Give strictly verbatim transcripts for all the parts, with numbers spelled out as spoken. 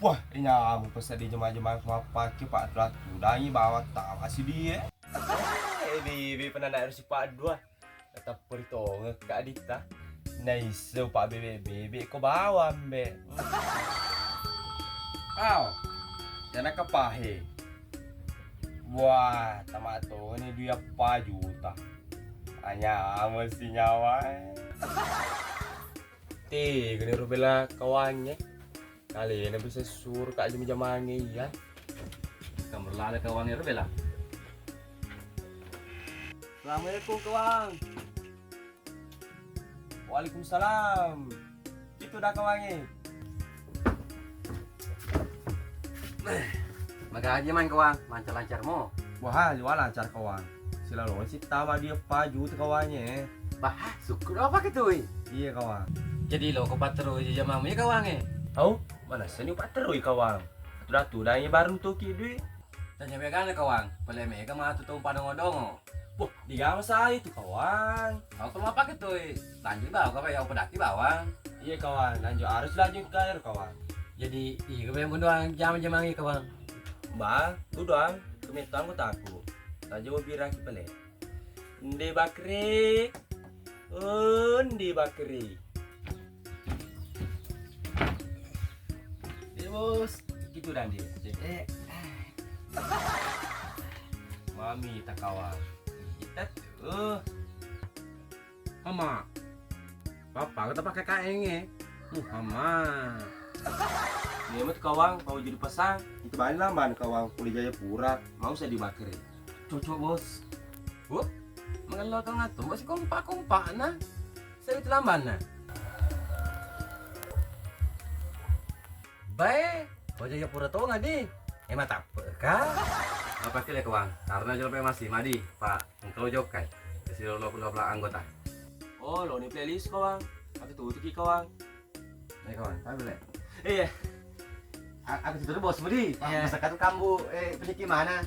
Wah, inyamu peseddi jema-jema mappake, Pak, tudangi bawang tawasi die. Eh, bebe penana harus Pak dua. Tetap perhitungan Kak Dita. Naiso Pak bebe-bebe ko bawang be. Aw, jana kepahe. Wah, tamatongeng dua eppa juta. Hanya mesti nyawa. Tegani ro bela kawangnge. Kalena bisa suro ka jama-jamangnge iya. Kamerlala kawangnge ro bela. Assalamualaikum kawang. Waalaikumsalam. Itu dah kawangnge. Magaji main kawang, lancar-lancar mo. Wah, liwa lancar kawang. Silalong si tama dua eppa juta kawangnge. Bah, syukur apa ketui? Iya kawang. Jadi lo ko patterui jamamu ya kawangnge. Au, mana seni patterui kawang. Tuda-tudangi baru toki dui. Tanya megana kawang, pale mega matu tong padongo-dongo. Wah, digama saya itu kawang. Kau kalau apa ketui? Lanjut bawa kau ya pedaki bawang. Iya kawang, lanjut harus lanjut kair kawang. Jadi iya kau yang doang jam-jam lagi kawang. Ba, tu doang kemetang ku taku. Tajo biraki pale. Nde bakri. Oh, nde bakri. Iya bos. Gitu dan dia. Eh. Mami takawa. Kita tuh. Mama. Papa, kita pakai kaenge. Muhammad. Iya, met kawang, mau jadi pasang. Itu balik lah, man, kawang, kuliah Jayapura. Mau saya dibakar. Cocok, bos. Wah, mengello kau ngatung, bos, kompak-kompak, nah. Saya itu lamban, nah. Bae, ko Jayapura tonga di. Eh, matappe ka? Apa kile kawang? Karena jolo pe masih madi, Pak. Engkau jokai. Kasi lo lo anggota. Oh, lo ni playlist kawang. Aku tutuki kawang. Eh, kawang, apa le? Iya. Aku tutuki bos mudi. Iya. Masa katu kambu, eh, penyakit mana?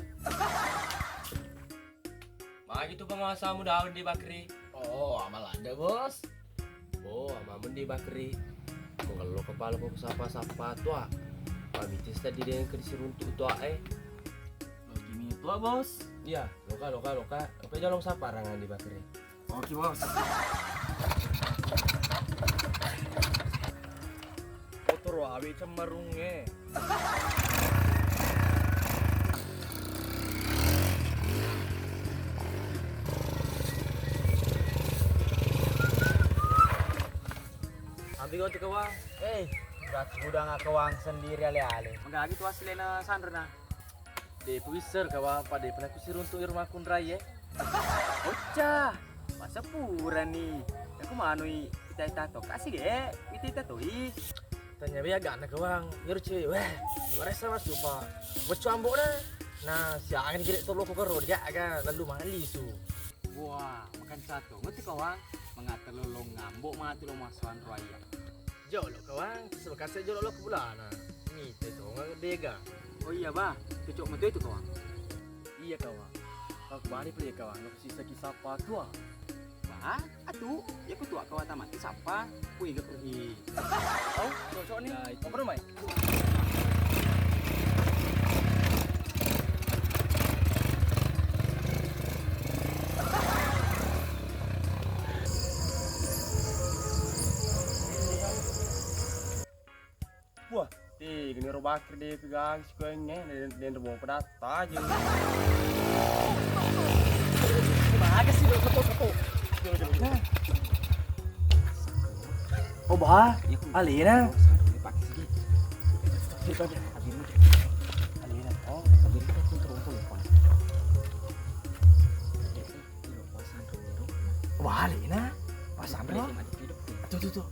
Magi tu penguasamu daun di Bakri? Oh, amalanda, Bos. Oh, amamun di Bakri. Menggello kepala ko sapa-sapa tua. Pak Bitis tadi dengan ke disiruntuk tua, eh. Lo gini tua, Bos. Iya, loka, loka, loka. Loka jolong sapa rangan di Bakri? Oke, Bos. Kotor wae cemmerungnge. Ambil kau tu kawang. Eh, berat gudang kawang sendiri ale-ale. Magagi tu hasilnya sanrena. De' kuwisser kawang, pada pernah kusiruntuk i rumah kunrai, eh. Occa, masa purani. Aku manui ita-ita to. Kasih de', ita-ita toi. Tanya be agana kawang, ngeru cewek, weh, waresa mas lupa. Bocco ambok na. Nah, siang ini gede tolo ko kero dia aga lalu mangan lisu. Wah, makan satu. Ngerti kawang, mengata lolong ngambok mati lo masuan roya. Jolo kawang, sebekase jolo lo ke bulana. Mite to nggak dega. Oh iya, Bah. Cocok metu itu, kawang. Iya, kawang. Kau kembali pale, kawang. Lo sisa kisah apa tua? Bah, atu, ya ku tua kawang tamat kisah apa? Ku iga pergi. Oh, cocok nih. Nah, itu. Apa rumah? Wah, ti gini ro bakri de' pegang sikuengnge, den, den ro mau pedatta aja. Bagus sih, satu, satu. Oh, bah, alena. Alena. Oh, wah, alena. Pak Sandro. Tuh, tuh, tuh.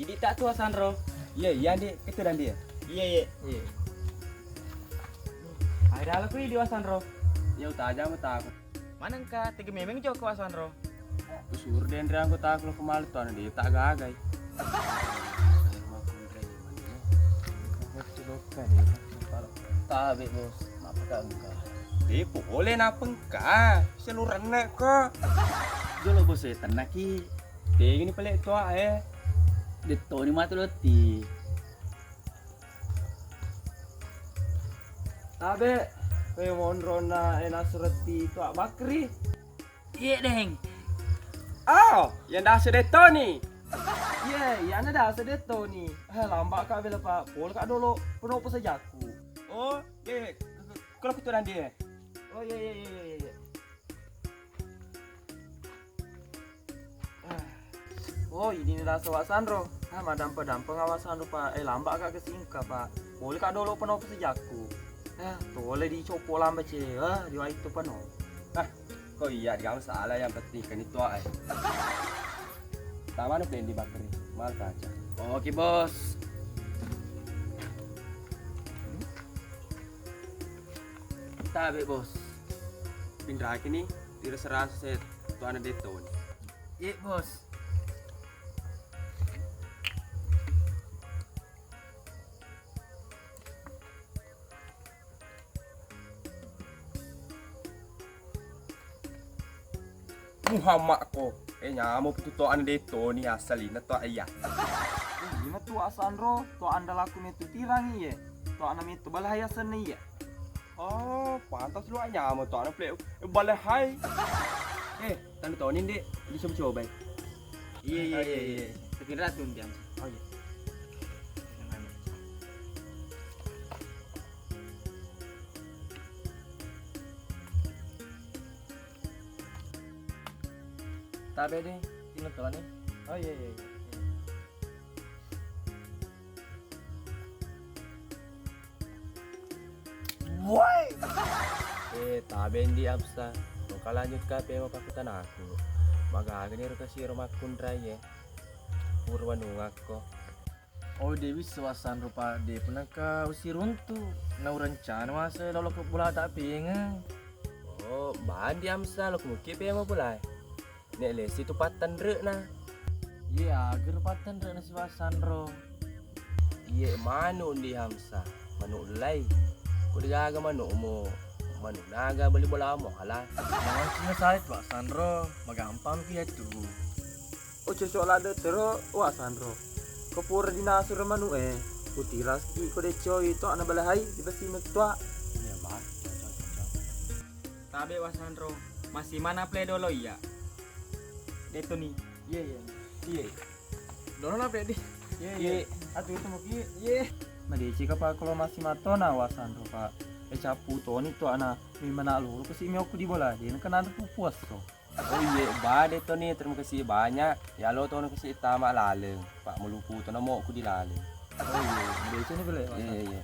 Idi tak tuh Sandro. Iya, iya, Dik. Itu dan dia. Iya, iya. Iya. Ayo dah aku idi Sandro. Ya udah aja mau takut. Mana engka tega memeng joko Sandro. Usur den riangku takut kemalu tuh dia tak gagai. Tabe bos, mappaka engka. De' pole napengka, selurenna ko. Jolo bos e tennaki. Tegani pale tua e. Dettoni matu lotti. Tabe, koe monronna e nasureti Tua Bakri. Iye, Deng. Oh, yang dasa Dettoni. Iye, iyana dasa Dettoni. Eh, lamba ka bela, Pak. Pole ka dolo, penopo sajakku. Oh, iye. Kalau kutu dia. Oh, iye, iye, iye, iye, iye. Oh, ini rasa Wa Sanro. Ah, madampe-dampe nga Wa Sanro, Pak. Eh, lamba ka kesingka, Pak. Pole ka dolo penopo sajakku. Ah, tole dicopo lamba ce. Ah, diwai tu peno. Ah, ko iya, dia masalah, yang penting kan itu ae. Tamana pendi Bakri, mal kaca. Oke, Bos. Tabe, Bos. Pinraki ni, tiro serasa se tuana Dettoni. Iye, Bos. Muhammad ko. Eh, nyamo pitu toana Dettoni asalina to iya. Ini tu Wa Sanro, to anda laku metu tirangi ye. To ana metu balahai asenna iya. Oh, pantas lu nyamo to ana play. Eh, balahai. Eh, tanda Toni, Dek. Dicoba-coba. Iya, iya, iya, iya. Tapi ratu diam. Oh, iya. Tabe deh, tino Toni. Oh, iya, iya, iya. Woi. Eh, tabe ndi Amsa. Engka lanjut ka pemo pakkutanaku. Magagani ro kasiro makkunrai e. Purwa nungakko. Oh, de wisseng Wa Sanro, Pak, de punaka usiruntu. Na urencana masa lolo ke bola tak pengeng. Oh, bandi Amsa lo kumuki pemo bola. Nek lesi tu pattenre'na. Iye, aga ro pattenre'na si Wa Sanro? Iye, manu ndi Hamsa, manu lai. Ko degaga manu'mu, manu naga beli bola muala. Mancina sai tu Wa Sanro, magampang pi iyatu. Oh, cocok ladde tero Wa Sanro. Ko pura dinasuro manu e, kutiraski ko decoi to ana balahai di besi metua. Iya, Bang. Cocok, cocok. Tabe Wa Sanro, massimana play dolo iya. Detoni. Iye, iye. Iye. Dolo na pedi. Iye, iye. Atu itu muki. Iye. Madecika pa kalau massimana tona Wa Sanro, Pak. E, cappu toni tu ana mimana lulu kasi miokku di bola. Dia kena ada pupuas to. Oh iye, ba Detoni, terima kasih banyak. Ya lo tono kasi tama laleng. Pak melupu tono mokku di laleng. Oh iye, madecani bele. Iye, iye.